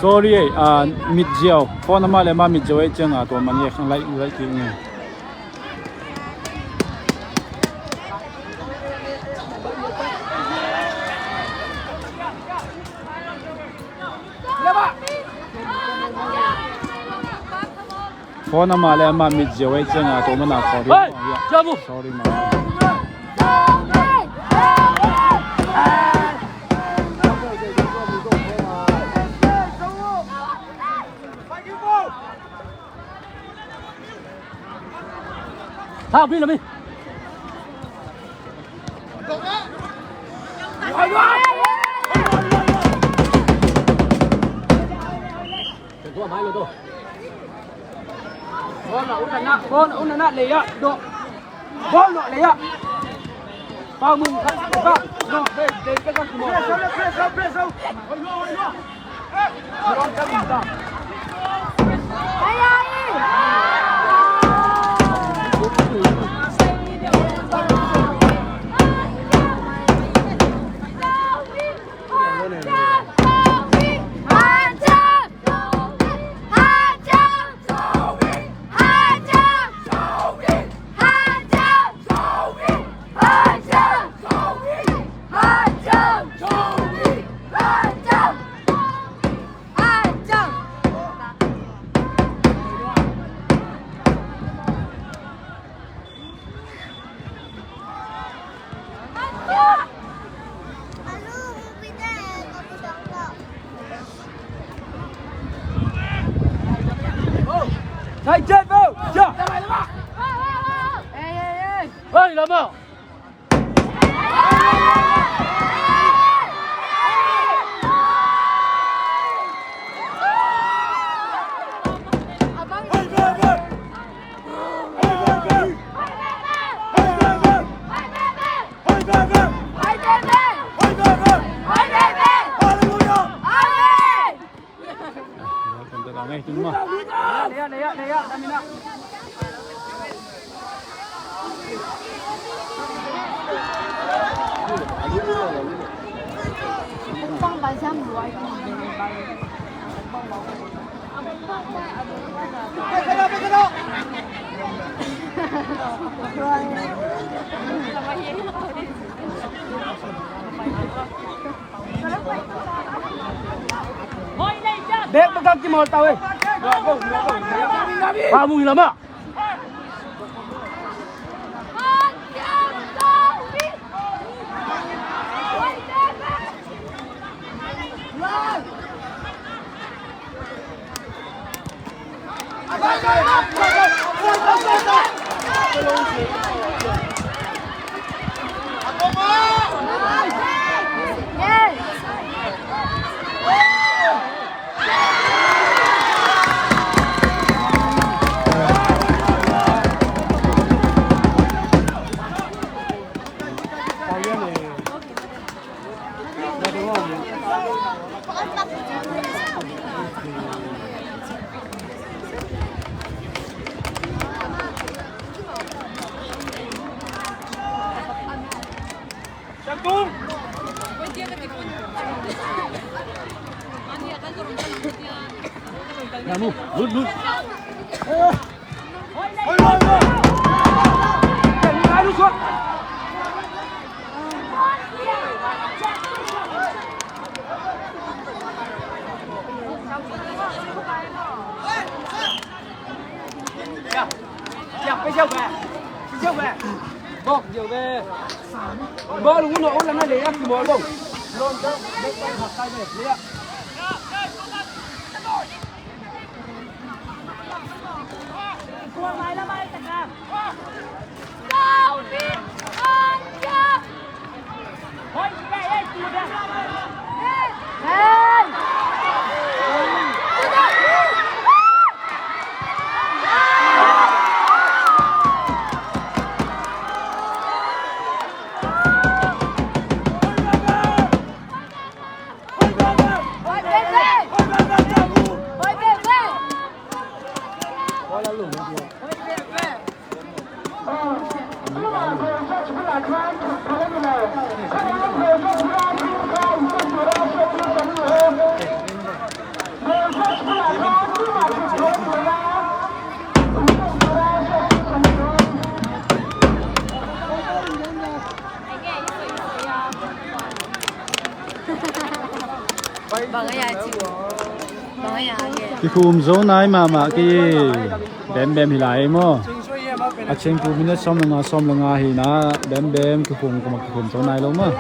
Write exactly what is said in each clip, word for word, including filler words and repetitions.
Sorry eh, ah, mit ziau. Phone ama le ama mit ziau eh ciang a tua man eh khang lai lai kik nge. Phone ama le ama mit ziau eh ciang a tua man a sorry. Hey, Jabu. Sorry ma. Thau pi lo mi. Ball na, ball na, ball na, lei ah, doh. Ball na, lei ah. Pau Mung, ka, ka, no, dei, dei, ka, ka, Sai, sai, vô. Ê, ê, ê. Ê, lama. Bek bakal kimawl tau eh. Pau Mung hi lamah. Kikhum zo nai mahmah kei. Bembem hi lai maw? A Chengpu minute sawm le nga, sawm le nga hi na. Bembem kikhum, kuma kikhum zo nai lo maw?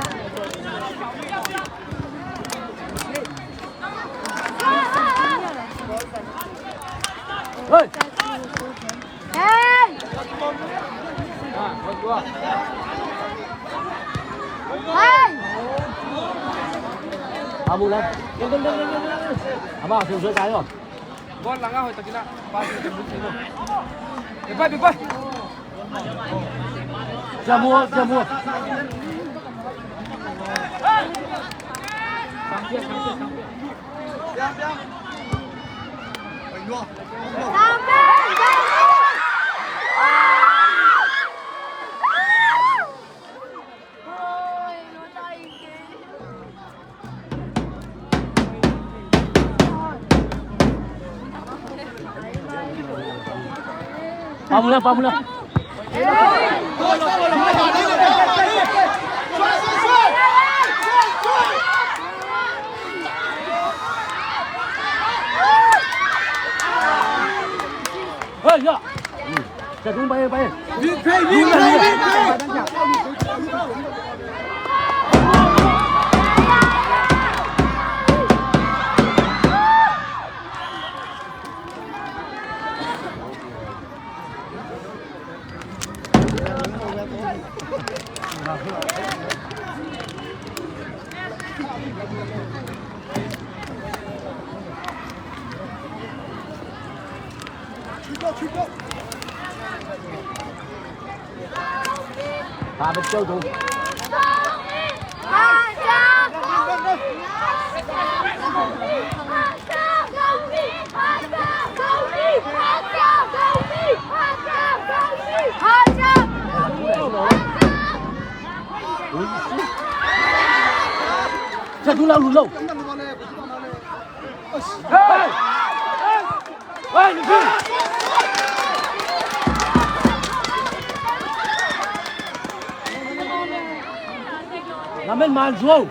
Lamen man zuau.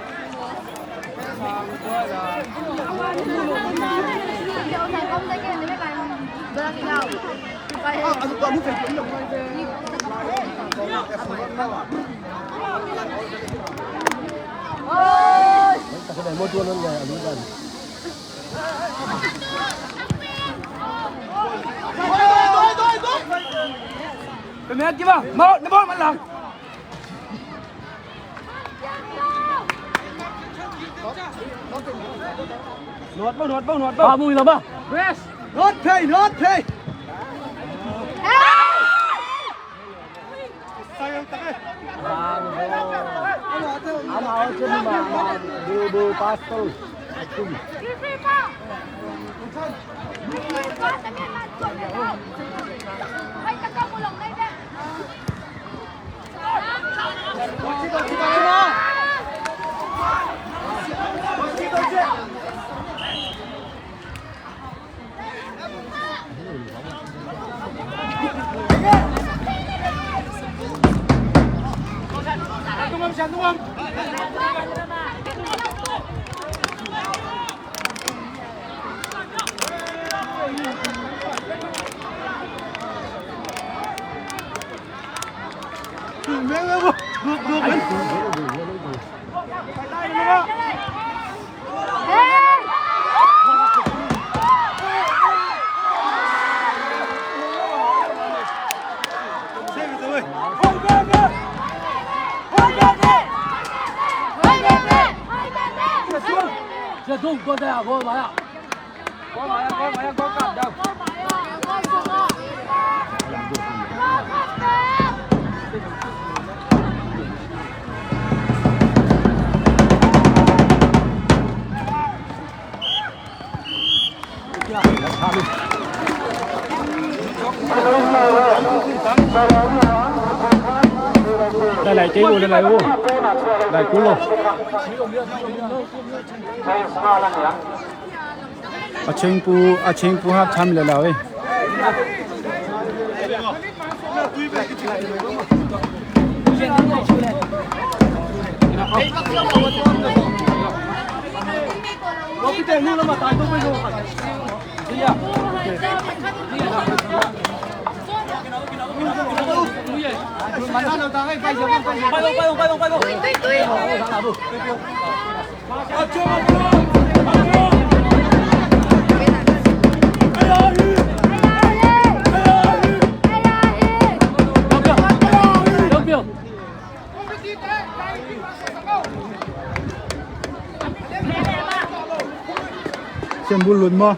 Nuat bo, nuat bo, nuat bo. Ba mui la ba. Rest. Not pay, not pay. Lai lai kei uh, lai lai uh. Lai kul uh. A Chengpu, a Chengpu half time le lau eh. Sian bul lut maw?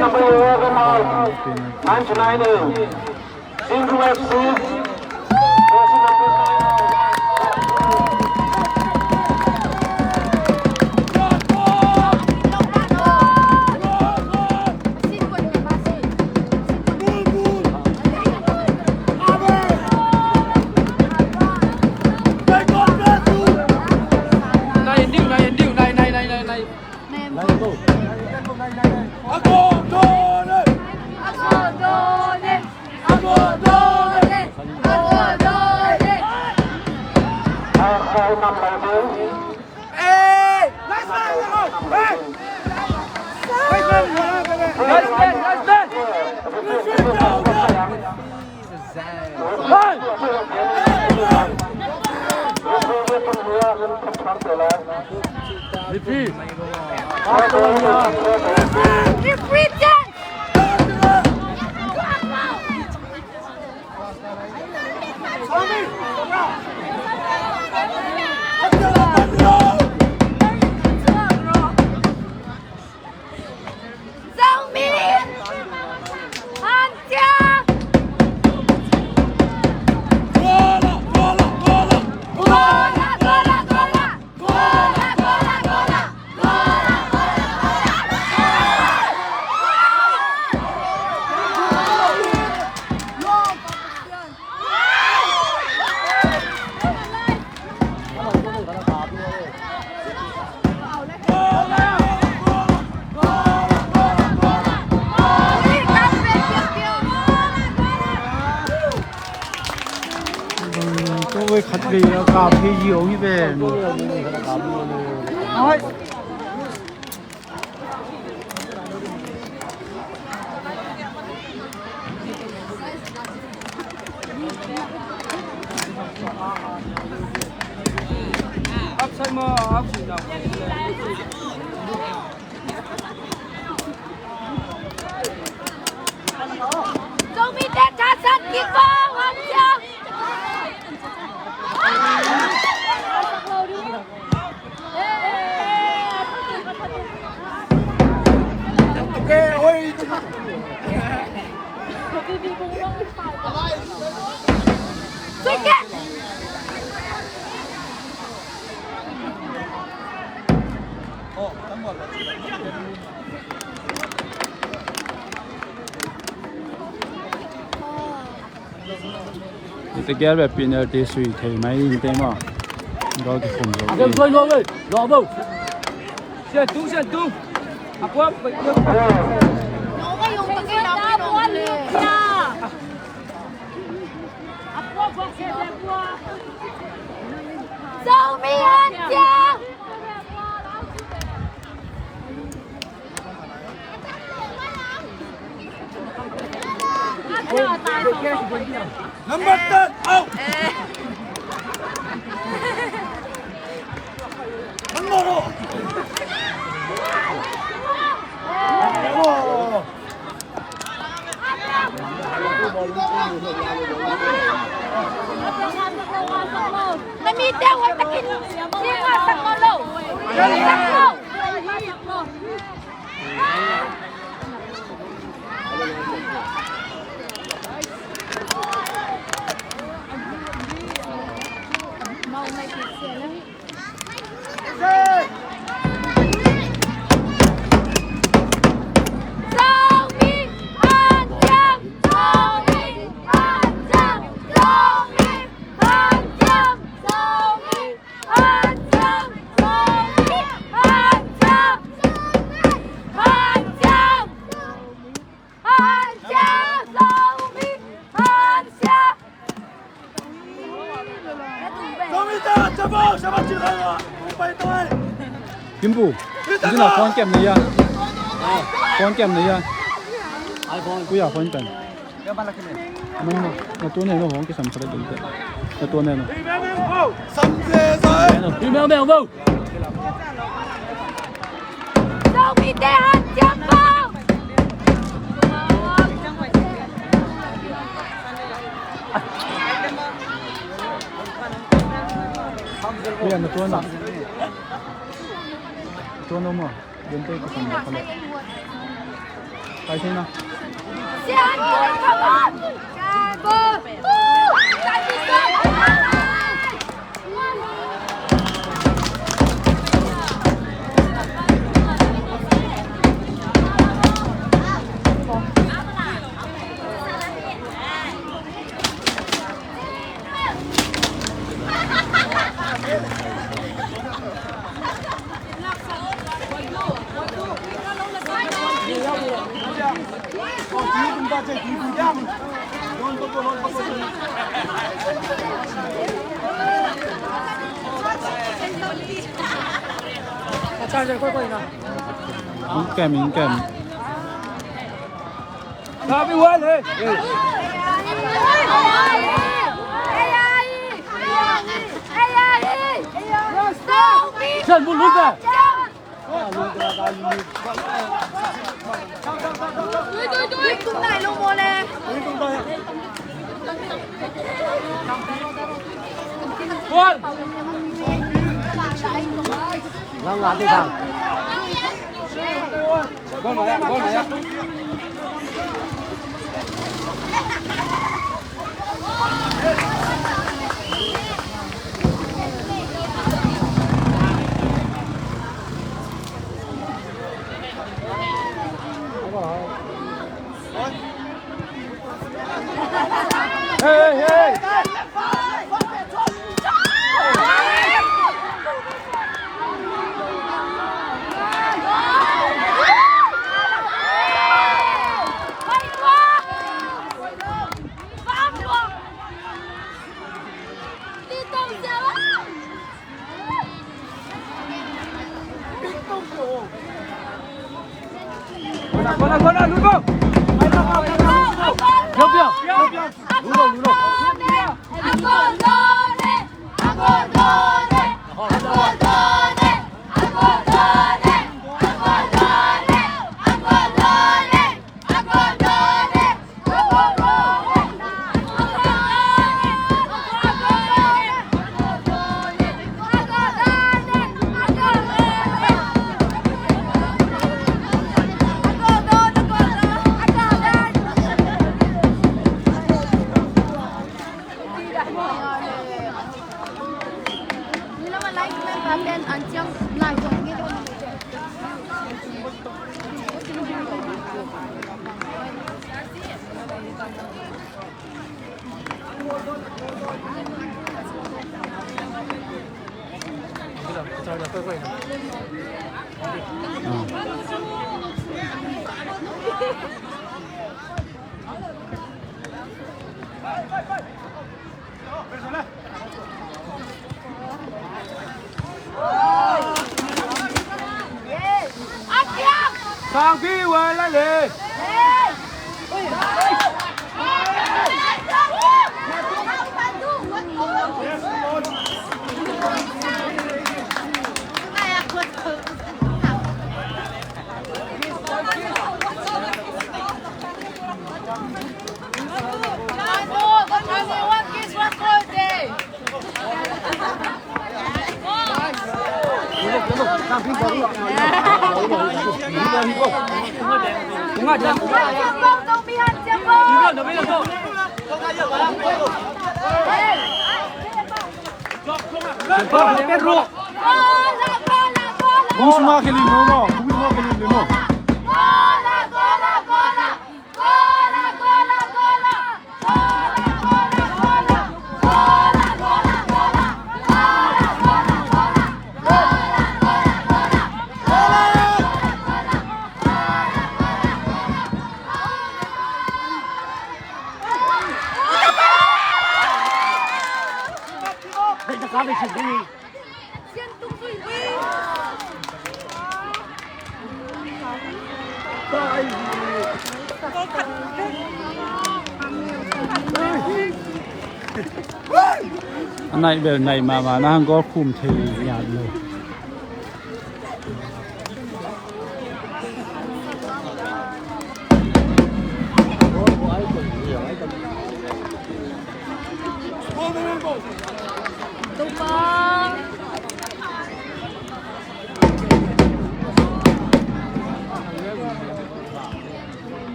Number eleven, Angelina. Singapore F C. Kawei khat vei a kap hi zi ong hi ven. Upside maw, upside down. Zomi te thasan kik ko, wan cia. Ite gel bek penalty sui thei mai in te maw. Goal kikhum zo. Sian tung, sian tung. A puak. Zomi an cia. Number ten, out. Number ten. Na mite hoih takin, ning a sak nawn lo. Sak lo. Kimbu, sini lah, phone kem na ya. Phone kem na ya. Kuya phone kem. Nang na, na tua ne no hong kisam sa ding te. Na tua ne no. Sam se sa. Ni mel mel bo. Kuya na tua na. Tua no mo. Dente ko sa mga pala. Kaya sa'yo na. Kem, kem. Sabi wan, eh. San bul bul ba. Wan. Lang ati sang. Hey, hey. Sang pi wala le. Bung suma khilin lo mo, bung suma khilin lo mo. A naih bel naih mahmah na hang goal khum thei ngiat lo.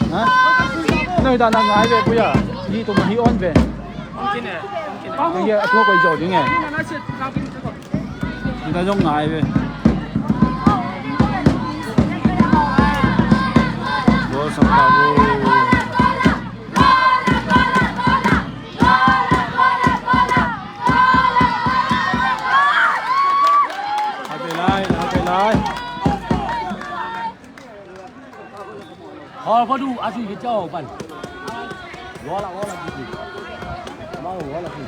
Ha? Noi dan a ngai ve puia. Hi tum hi on ve. Hong kin e. Hong kin e. Hong kin e. A tua koi zo ding e. Ina zong ngai ve. Goal sam ta vo. Happy lai, happy lai. Hol pha du a si ki chau pan. Wala wala ki. Mau wala ki.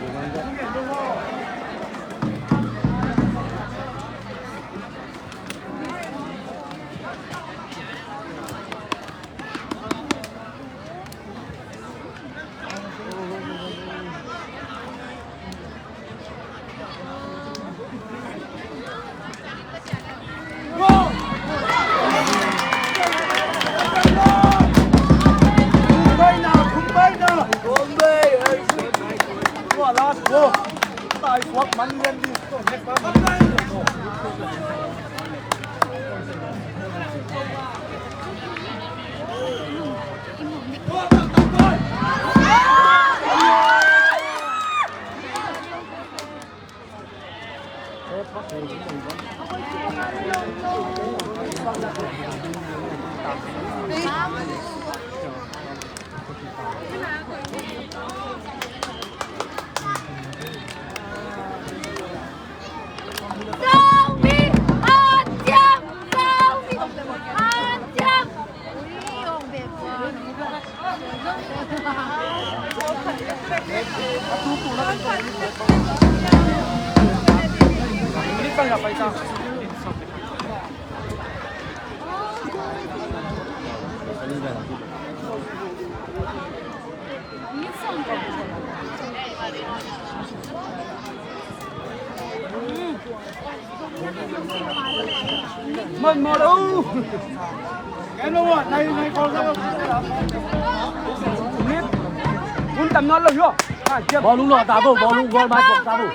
Bawlung lawh ta bo, bawlung goal mai pok ta bo.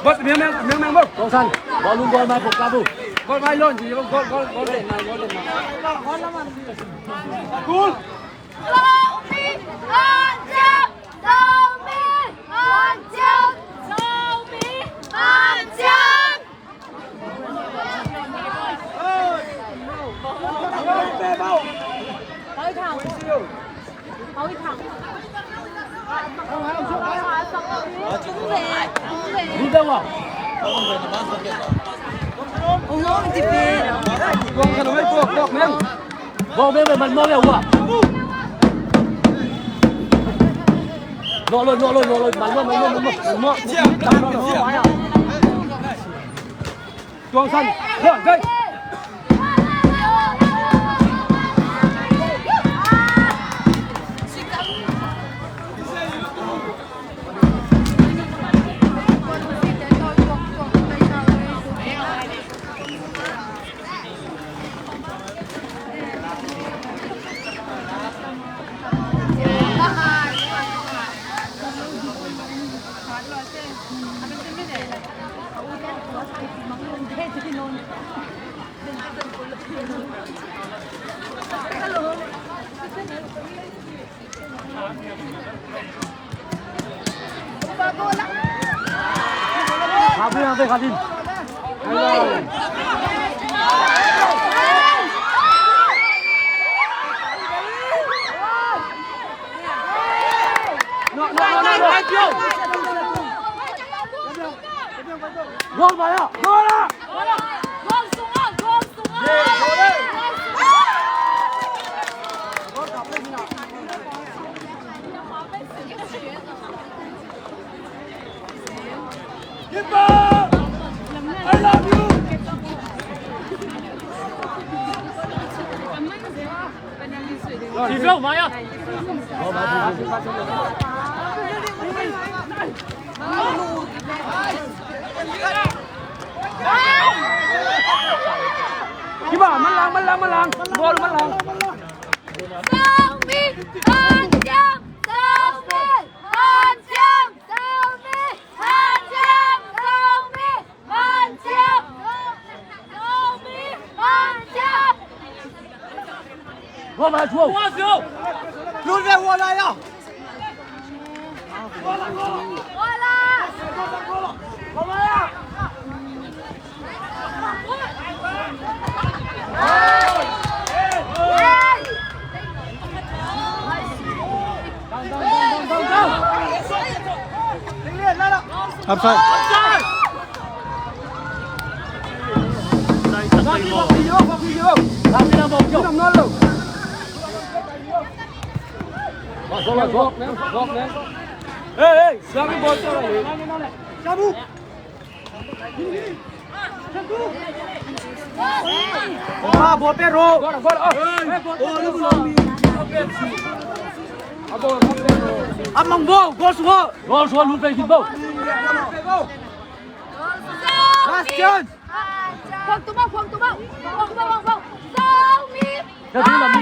Bot, miang, miang, miang, miang, bot. Tuang San, bawlung goal mai pok ta bo. Goal mai lon, goal, goal, goal, goal, goal. Goal. Tuang San, Tuang San. Gol mai ah. Gol ah. Gol sungah, gol sungah. Gol sungah. Chỉ标嘛呀。Kiba, man lang, man lang, man lang. Ball man lang. Sawmi, Hanciam, Sawmi, Hanciam, Sawmi, Hanciam, Sawmi, Hanciam, Sawmi, Hanciam. Offside. Hey, hey, siang ball. Ah, ball pe ro. Amang ball, goal score. Goal score, lu pe kin ball. Last chance. Khuang tum ah, khuang tum ah. Khuang tum ah, khuang tum ah. Sawmi. Sawmi.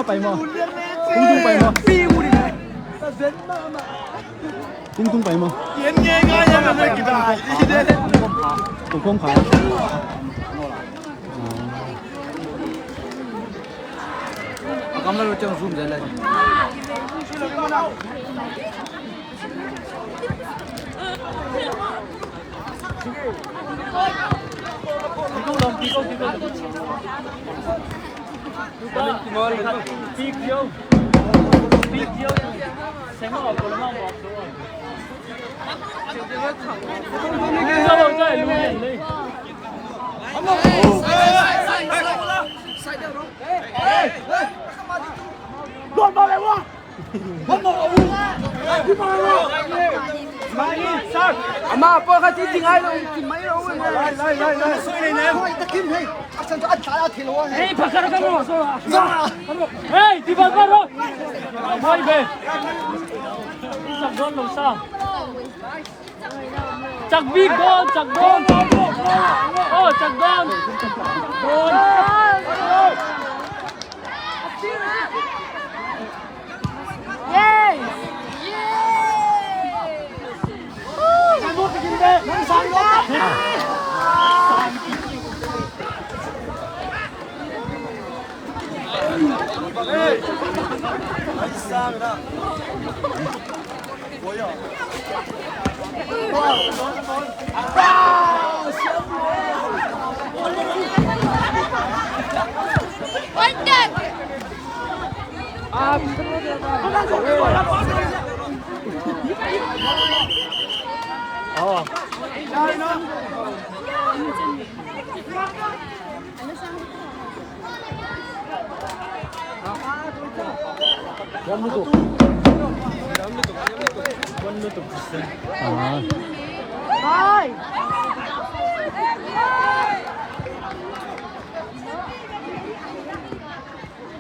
Pai maw? Tung tung pai maw? Tung tung pai maw? Tung khawm kha. Ama pawlkhat ci ding ai lo, ci mai lo. Lai, lai, lai, lai. Hei, pakhat ka lo, so. Hei, ti ba ba lo. Hei be. Sak don lo sa. Chak bik don, chak don. Oh, chak don. Don.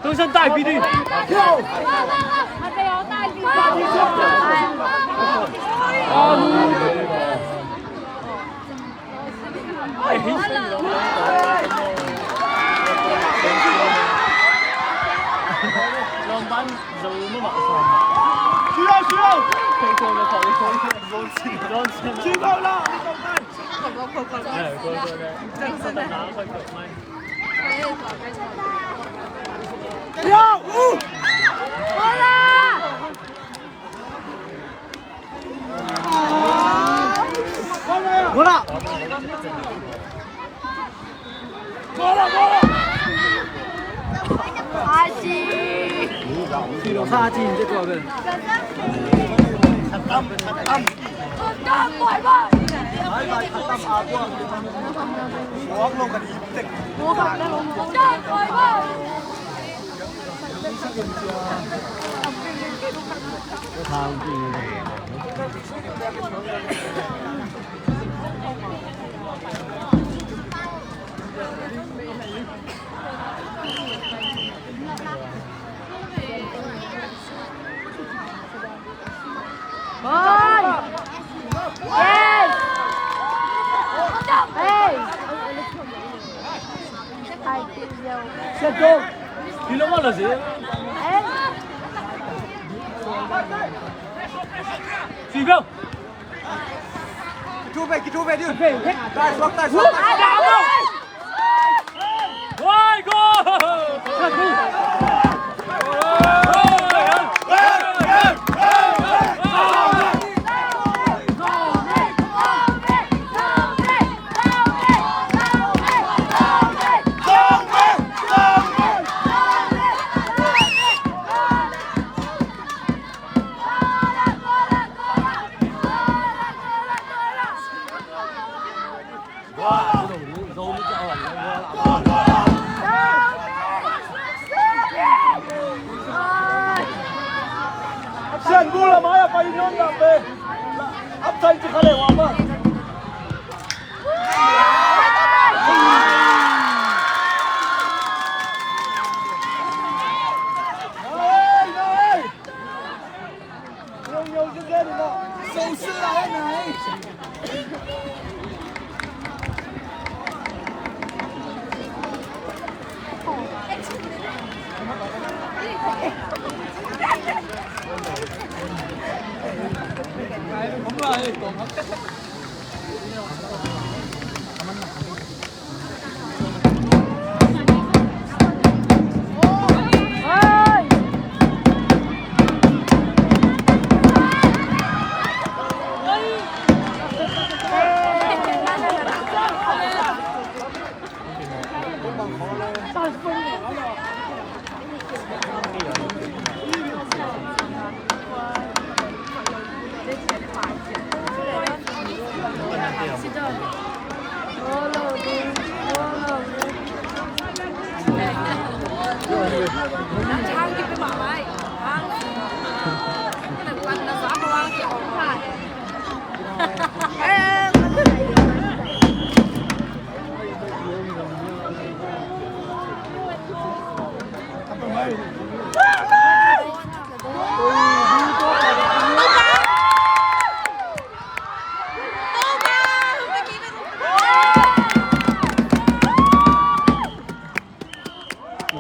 Tuition tai pi ding. Sian bul a mai a pai nawn dah pe. Upside ci kha leh wah mah.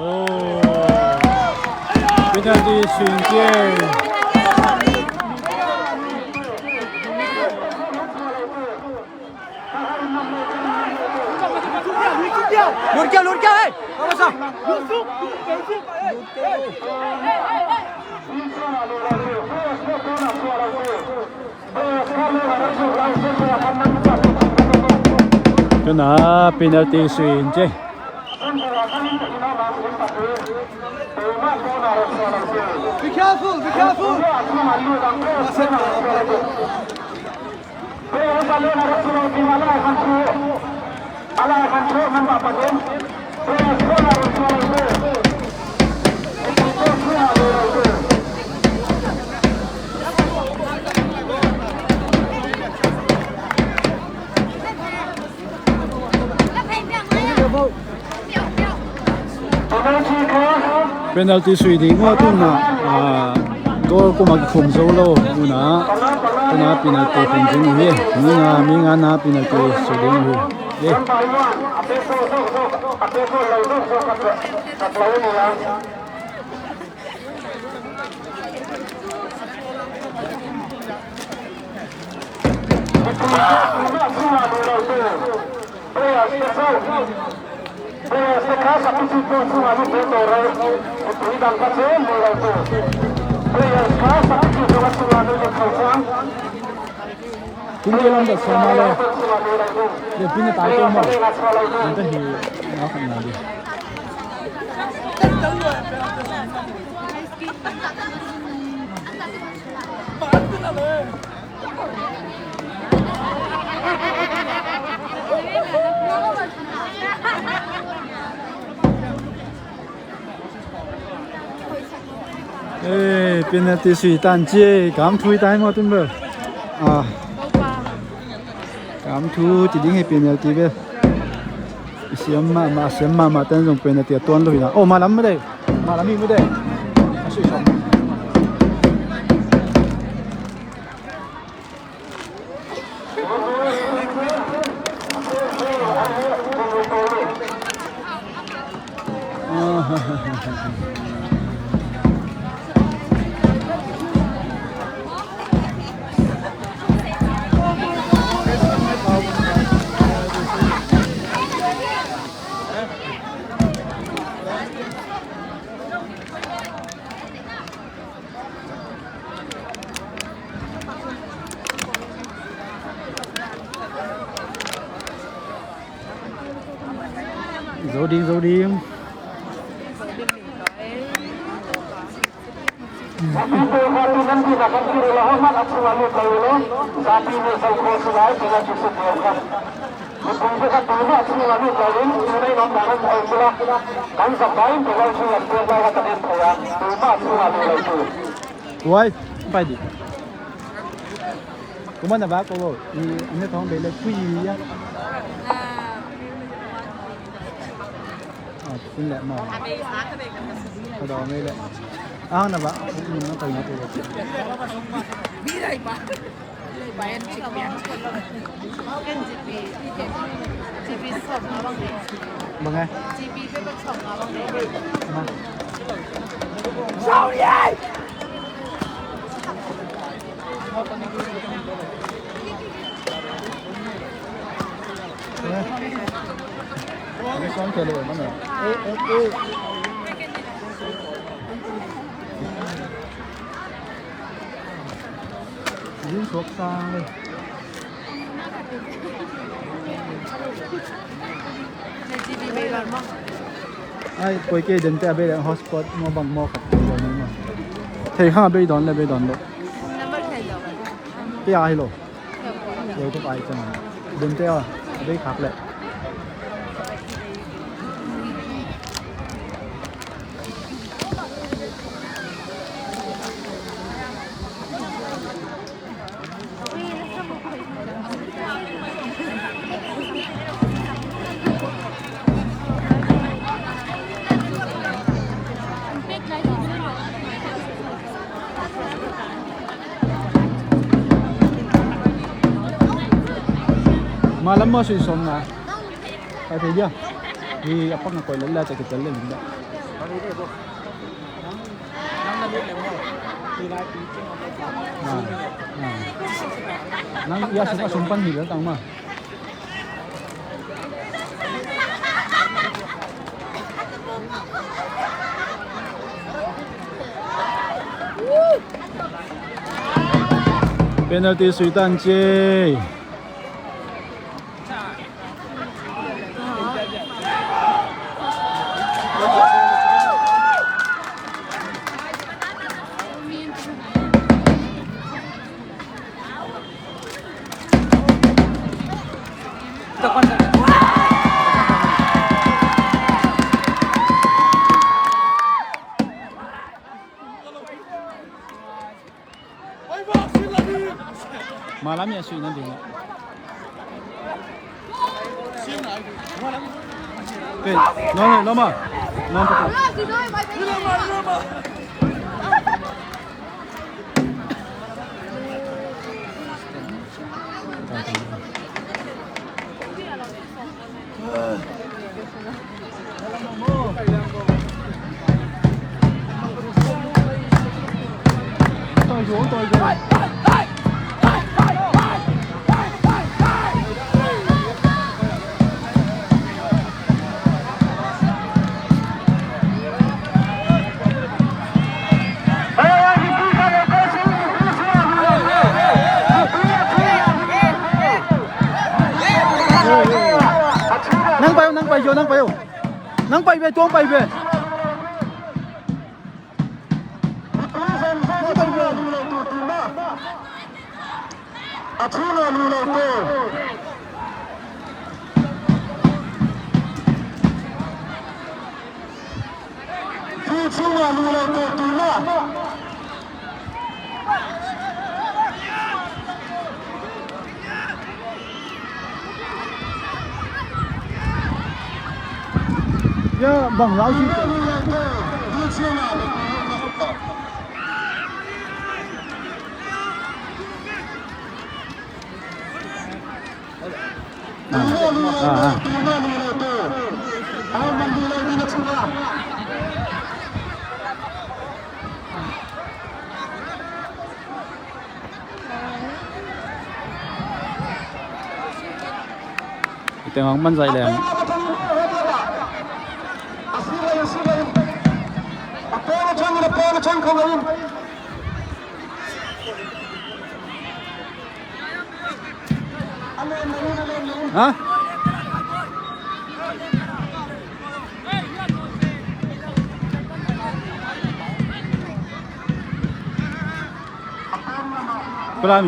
Oh. Penalty swing kei. Lurkia, lurkia, hei! Apa sa? Tuna penalty swing kei. Be careful, be careful. Penalty sui ding uh a, tuna, ah, goal kum a kikhum zo lo, tuna, tuna penalty khum ding uh hi. Mi nga, mi nga na penalty sui ding uh hi. Eh. Kum ke lam da soma le. Le pin a tai ko mo. Anta hi na khat na di. Eh, penalty sui tan ci, kam thui tai mo tun bel. Ah. Kam thu ci ding hi penalty bel. Siam mahmah, siam mahmah ten zong penalty a tuan lo hi na. Oh, malam mede. Malam hi mede. A sui sam. Zo ding, zo ding. Wai, pai di. Kuma na ba ko, i, ina thong bele kui ya. Ah, sin le ma. Ka do me le. Ah, na ba, na ko na ko. Bang eh? Sorry. Sawm thei lo man a. Eh, eh, eh. Zin suak sang le. Ai, koi kei den te a bei le hotspot mo bang mo khat. Thei khang a bei dawn le, bei dawn le. Number thei lo. Kei a hi lo. Lo tuk ai cang. Den te a bei khak le. Malam mo sui som na. Pai thei dia. Hi a pak na koi lel la, cakit lel lel dah. Ah, ah. Nang ia sung a sung pan hi lel tang ma. Penalty sui tan ci. Malam ya sui na ding. Okay, no, no, no more. No, no, no. Nang pai, nang pai, jo, nang pai, nang pai ve, tuang pai ve. A thu lo lu lo tu tu ma. A thu lo lu lo tu. Thu thu lo lu lo tu tu ma. Ya, bang lau si. Ah, ah, ah. Tengah man zai leng. Ha? Plan.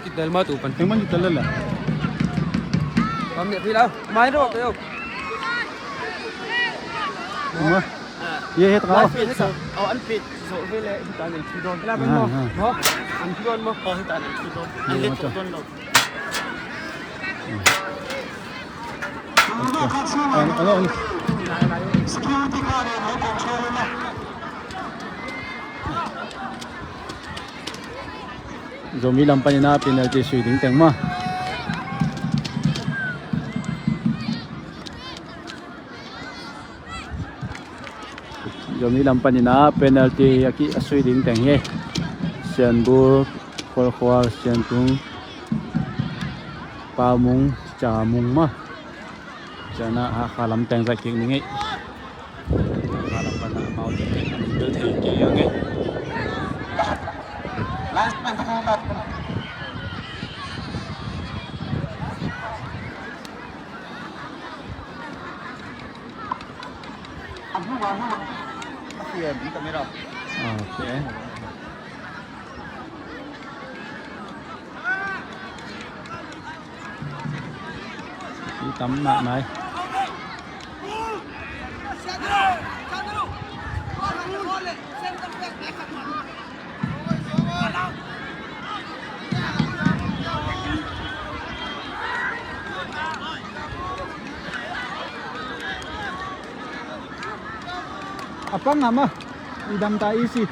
Kitel ma tu pan. Teng man kitel la. Kam ne phi la. Mai ro to yo. Ma. Ye het ka. An pit so. Oh, an pit so. Ve le, hi ta nen phi don. La ben mo. Mo. An phi don mo. Oh, hi ta nen phi don. An le to don lo. Zomi lam panin a penalty sui ding teng ma. Zomi lam panin a penalty a ki a sui ding teng hi. Sianbul, Khualkhual, Siantung. Pau Mung, Ca Mung maw. Ciangin ah Hakha lam teng zat kik ning ei. Hakha lam pan ah amau teng an bel thei kei ang ei. Ok. Ih tam mah nai. A pang a mah. I dam ta i si.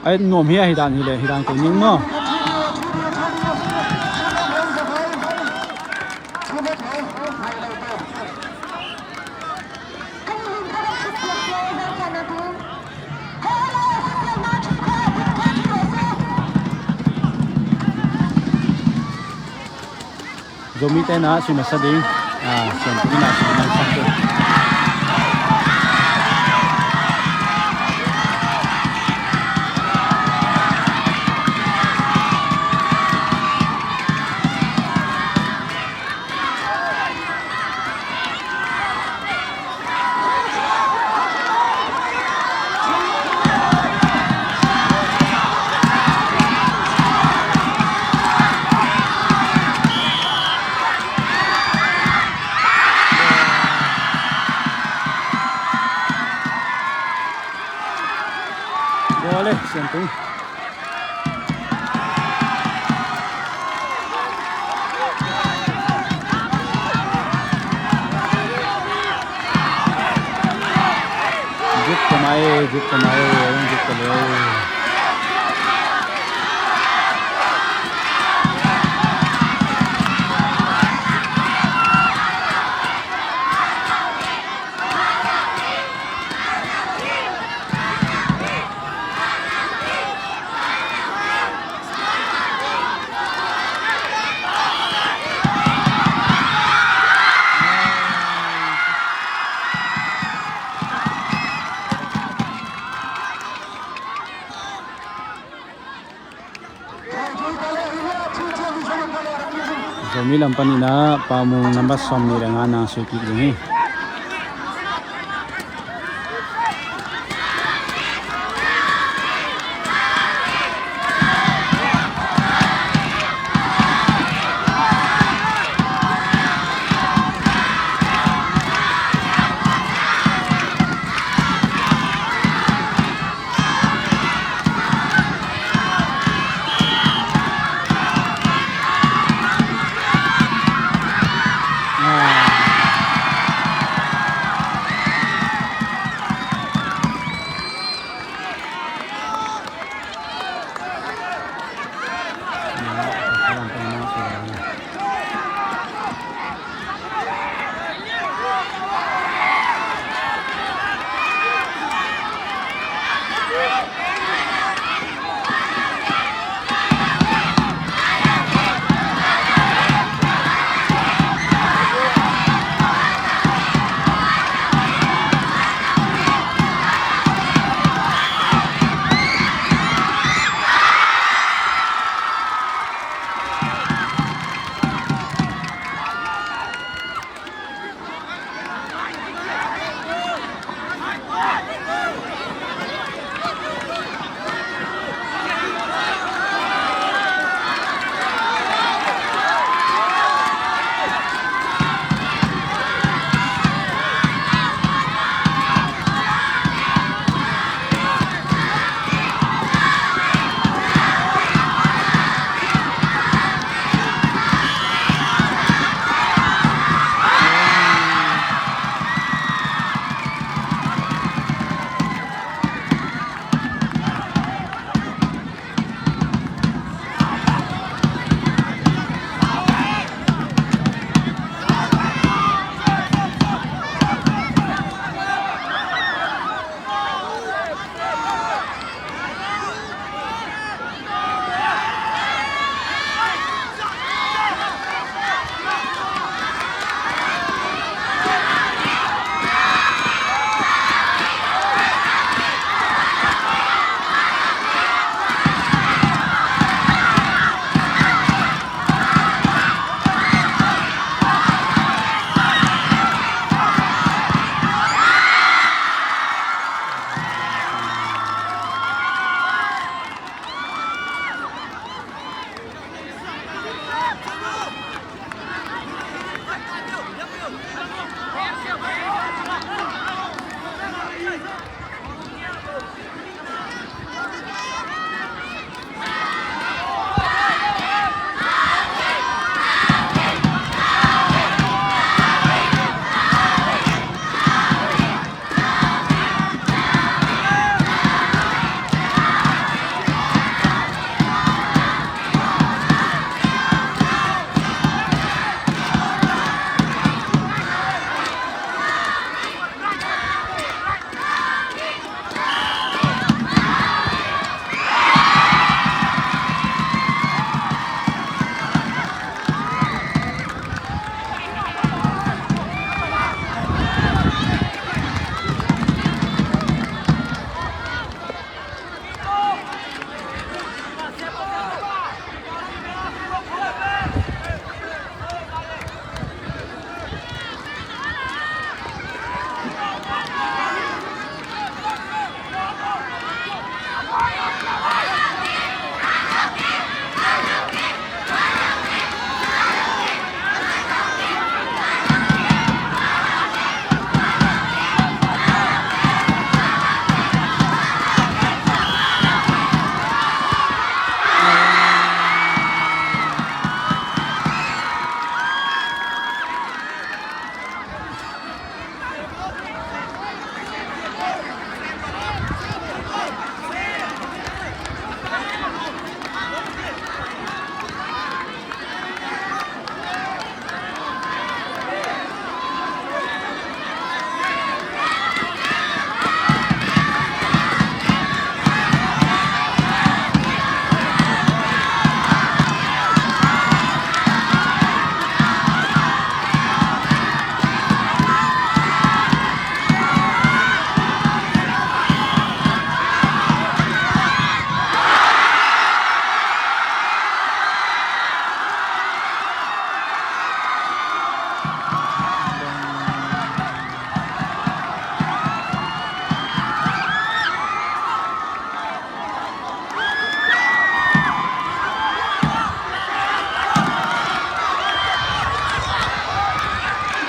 Ai, nuam hi a, hi dan hi le, hi dan kei ning maw. Zomite na sui masa ding. Ah, Siantung in ah sui masa ding. Goal eh, Siantung. Zuk ka mai, zuk ka mai, zuk ka mai. Zomi lam panin ah Pau Mung number sawmnih le nga na sui kik ding hi.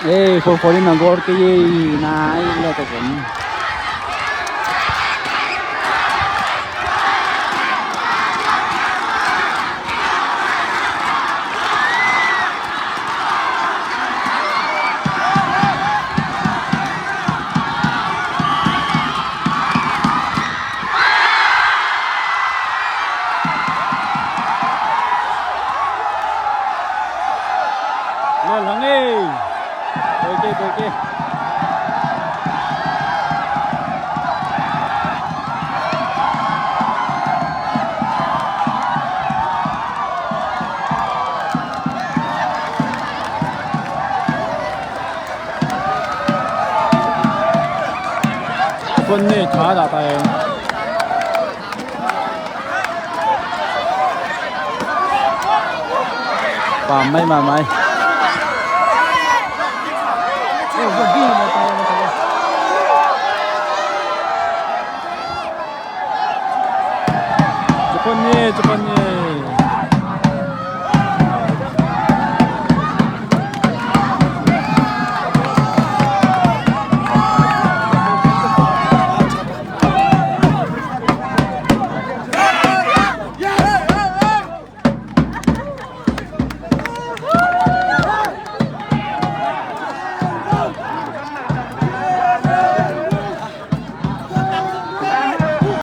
Ei, four four in a goal kei ei, nai le ka ken. Lel hang ei. Bawlkei, bawlkei. Phone ni tha dah ta ei. Pam mai, pam mai. Ci phone ni, ci phone ni.